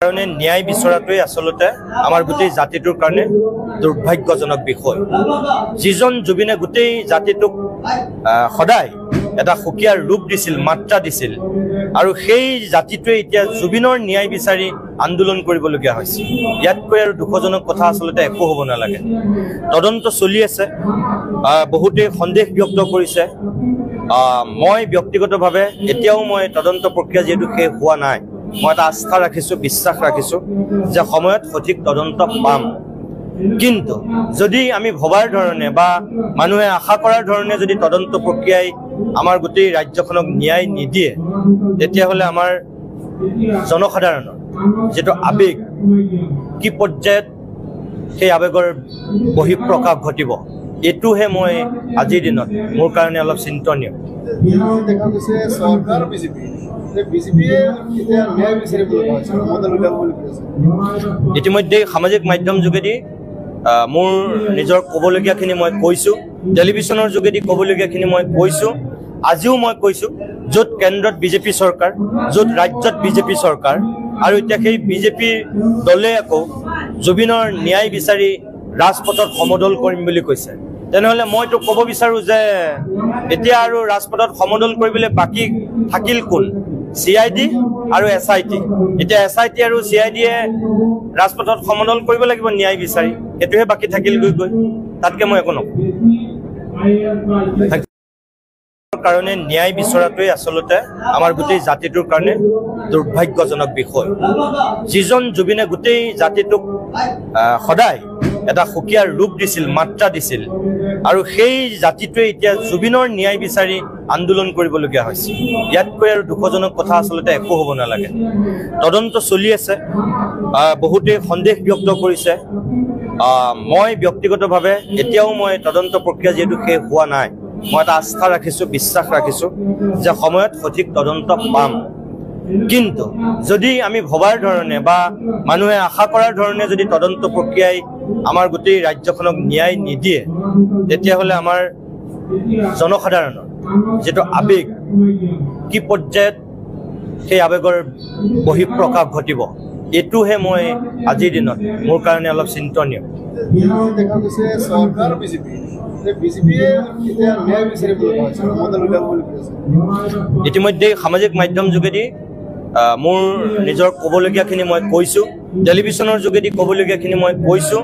কাৰণে ন্যায় বিচৰাটোৱে আচলতে আমাৰ গোটেই জাতিটোৰ কাৰণে দুৰ্ভাগ্যজনক বিষয়। যিজন জুবিনে গোটেই জাতিটোক সদায় এটা সুকীয়া ৰূপ দিছিল, মাত্ৰা দিছিল, আৰু সেই জাতিটোৱে এতিয়া জুবিনৰ ন্যায় বিচাৰি আন্দোলন কৰিবলগীয়া হৈছে। ইয়াতকৈ আৰু দুখজনক কথা আচলতে একো হ'ব নালাগে। তদন্ত চলি আছে, বহুতেই সন্দেহ ব্যক্ত কৰিছে। মই ব্যক্তিগতভাৱে এতিয়াও মই তদন্ত প্ৰক্ৰিয়া যিহেতু শেষ হোৱা নাই, মই এটা আস্থা ৰাখিছোঁ, বিশ্বাস ৰাখিছোঁ যে সময়ত সঠিক তদন্ত পাম। কিন্তু যদি আমি ভবাৰ ধৰণে বা মানুহে আশা কৰাৰ ধৰণে যদি তদন্ত প্ৰক্ৰিয়াই আমাৰ গোটেই ৰাজ্যখনক ন্যায় নিদিয়ে, তেতিয়াহ'লে আমাৰ জনসাধাৰণৰ যিটো আৱেগ, কি পৰ্যায়ত সেই আৱেগৰ বহিঃপ্ৰকাশ ঘটিব, এইটোহে মই আজিৰ দিনত মোৰ কাৰণে অলপ চিন্তনীয়। দেখা গৈছে চৰকাৰ বিজেপি, বিজেপিয়ে এতিয়া ন্যায় বিচাৰিব লগা হৈছে, মমতা উলিয়াব বুলি কৈছে। ইতিমধ্যে সামাজিক মাধ্যম যোগেদি মোৰ নিজৰ ক'বলগীয়াখিনি মই কৈছোঁ, টেলিভিশ্যনৰ যোগেদি ক'বলগীয়াখিনি মই কৈছোঁ, আজিও মই কৈছোঁ, য'ত কেন্দ্ৰত বিজেপি চৰকাৰ, য'ত ৰাজ্যত বিজেপি চৰকাৰ, আৰু এতিয়া সেই বিজেপিৰ দলে আকৌ জুবিনৰ ন্যায় বিচাৰি ৰাজপথত সমদল কৰিম বুলি কৈছে। তেনেহ'লে মইতো ক'ব বিচাৰোঁ যে এতিয়া আৰু ৰাজপথত সমদল কৰিবলৈ বাকী থাকিল কোন? চি I D আৰু এছ I T. এতিয়া এছ I T আৰু চি I ডিয়ে ৰাজপথত সমদল কৰিব লাগিব ন্যায় বিচাৰি, সেইটোহে বাকী থাকিল গৈ গৈ, তাতকৈ মই একো নকওঁ। কাৰণে ন্যায় বিচৰাটোৱে আচলতে আমাৰ গোটেই জাতিটোৰ কাৰণে দুৰ্ভাগ্যজনক বিষয়। যিজন জুবিনে গোটেই জাতিটোক সদায় এটা সুকীয়া ৰূপ দিছিল, মাত্ৰা দিছিল, আৰু সেই জাতিটোৱে এতিয়া জুবিনৰ ন্যায় বিচাৰি আন্দোলন কৰিবলগীয়া হৈছে। ইয়াতকৈ আৰু দুখজনক কথা আচলতে একো হ'ব নালাগে। তদন্ত চলি আছে, বহুতেই সন্দেহ ব্যক্ত কৰিছে। মই ব্যক্তিগতভাৱে এতিয়াও মই তদন্ত প্ৰক্ৰিয়া যিহেতু শেষ হোৱা নাই, মই এটা আস্থা ৰাখিছোঁ, বিশ্বাস ৰাখিছোঁ যে সময়ত সঠিক তদন্ত পাম। কিন্তু যদি আমি ভবাৰ ধৰণে বা মানুহে আশা কৰাৰ ধৰণে যদি তদন্ত প্ৰক্ৰিয়াই আমাৰ গোটেই ৰাজ্যখনক ন্যায় নিদিয়ে, তেতিয়াহ'লে আমাৰ জনসাধাৰণৰ যিটো আৱেগ, কি পৰ্যায়ত সেই আৱেগৰ বহিঃপ্ৰকাশ ঘটিব, এইটোহে মই আজিৰ দিনত মোৰ কাৰণে অলপ চিন্তনীয়। দেখা গৈছে চৰকাৰ বিজেপি, বিজেপিয়ে এতিয়া ন্যায় বিচাৰিব লগা হৈছে, মমতা উলিয়াব বুলি কৈছে। ইতিমধ্যে সামাজিক মাধ্যম যোগেদি মোৰ নিজৰ ক'বলগীয়াখিনি মই কৈছোঁ, টেলিভিশ্যনৰ যোগেদি ক'বলগীয়াখিনি মই কৈছোঁ,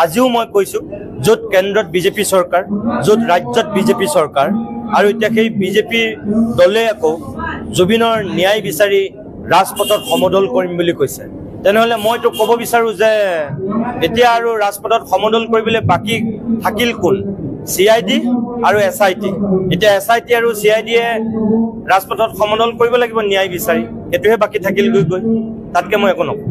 আজিও মই কৈছোঁ, য'ত কেন্দ্ৰত বিজেপি চৰকাৰ, য'ত ৰাজ্যত বিজেপি চৰকাৰ, আৰু এতিয়া সেই বিজেপিৰ দলে আকৌ জুবিনৰ ন্যায় বিচাৰি ৰাজপথত সমদল কৰিম বুলি কৈছে। তেনেহ'লে মইতো ক'ব বিচাৰোঁ যে এতিয়া আৰু ৰাজপথত সমদল কৰিবলৈ বাকী থাকিল কোন? চি I D আৰু এছ I T. এতিয়া এছ I T আৰু চি I ডিয়ে ৰাজপথত সমদল কৰিব লাগিব ন্যায় বিচাৰি, সেইটোহে বাকী থাকিল গৈ গৈ, তাতকৈ মই একো নকওঁ।